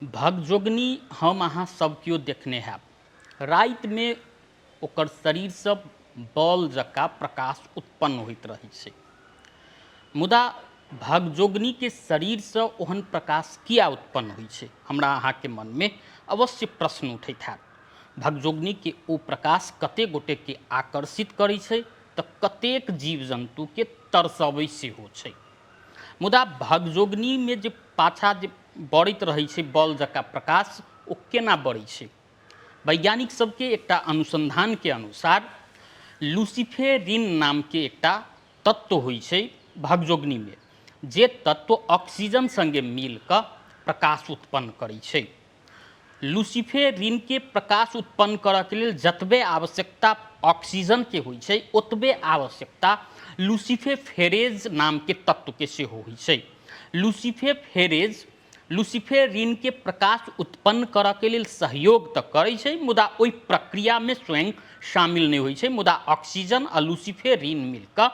भगजोगनी हम अहाँ सब केओ देखने हैब। रातिमे ओकर शरीरसँ बॉल जकाँ प्रकाश उत्पन्न होइत रहै छै। मुदा भगजोगनीके शरीरसँ ओहन प्रकाश किया उत्पन्न होइ छै, हमरा अहाँके मनमे अवश्य प्रश्न उठैत हैत। भगजोगनीके ओ प्रकाश कतेक गोटेके आकर्षित करै छै तऽ कतेक जीव जन्तुके तरसबै सेहो छै। मुदा भगजोगनीमे जे पाछाँ जे बरैत रहै छै बल जकाँ प्रकाश, ओ केना बरै छै? वैज्ञानिक सबके एकटा अनुसन्धानके अनुसार लूसिफेरिन नामके एकटा तत्व होइ छै भगजोगनीमे, जे तत्व ऑक्सीजन सङ्गे मिल कऽ प्रकाश उत्पन्न करै छै। लूसिफेरिनके प्रकाश उत्पन्न करऽके लेल जतबे आवश्यकता ऑक्सीजनके होइ छै, ओतबे आवश्यकता लूसिफेफेरेज नामके तत्वके सेहो होइ छै। लूसिफेफेरेज लूसिफेरिनके प्रकाश उत्पन्न करऽके लेल सहयोग तऽ करै छै, मुदा ओहि प्रक्रियामे स्वयं शामिल नहि होइ छै। मुदा ऑक्सीजन आ लूसिफेरिन मिलकऽ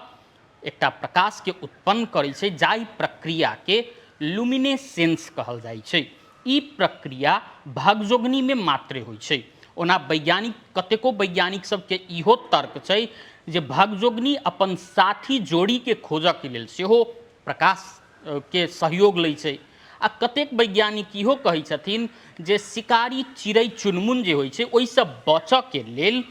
एकटा प्रकाशके उत्पन्न करै छै, जाहि प्रक्रियाके लुमिनेसेंस कहल जाइ छै। ई प्रक्रिया भगजोगनीमे मात्रे होइ छै। ओना वैज्ञानिक कतेको वैज्ञानिक सबके इहो तर्क छै जे भगजोगनी अपन साथी जोड़ीके खोजऽके लेल सेहो प्रकाशके सहयोग लै छै। आ कतेक वैज्ञानिक इहो कहै छथिन जे शिकारी चिड़ै चुनमुन जे होइ छै ओहिसँ बचऽके लेल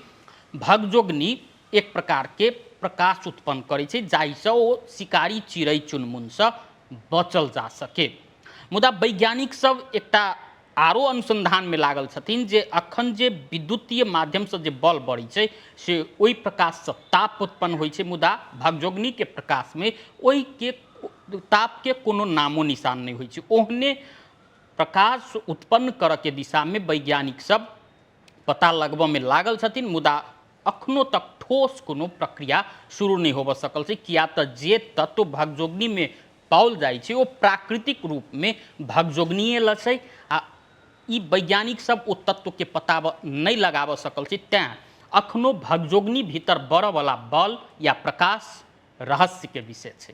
भगजोगनी एक प्रकारके प्रकाश उत्पन्न करै छै, जाहिसँ ओ शिकारी चिड़ै चुनमुनसँ बचल जा सके। मुदा वैज्ञानिक सब एकटा आरो अनुसन्धानमे लागल छथिन जे अखन जे विद्युतीय माध्यमसँ जे बल बढ़ै छै से ओहि प्रकाशसँ ताप उत्पन्न होइ छै, मुदा भगजोगनीके प्रकाशमे ओहिके तापके कोनो नामो निशान नहि होइ छै। ओहने प्रकाश उत्पन्न करऽके दिशामे वैज्ञानिक सब पता लगबऽमे लागल छथिन, मुदा अखनो तक ठोस कोनो प्रक्रिया शुरू नहि होबऽ सकल छै, किया तऽ जे तत्व भगजोगनीमे पाओल जाइ छै ओ प्राकृतिक रूपमे भगजोगनीए लए छै, आ ई वैज्ञानिक सब ओ तत्वके पता नहि लगाबऽ सकल छै। तैँ अखनो भगजोगनी भीतर बरऽवला बल या प्रकाश रहस्यके विषय छै।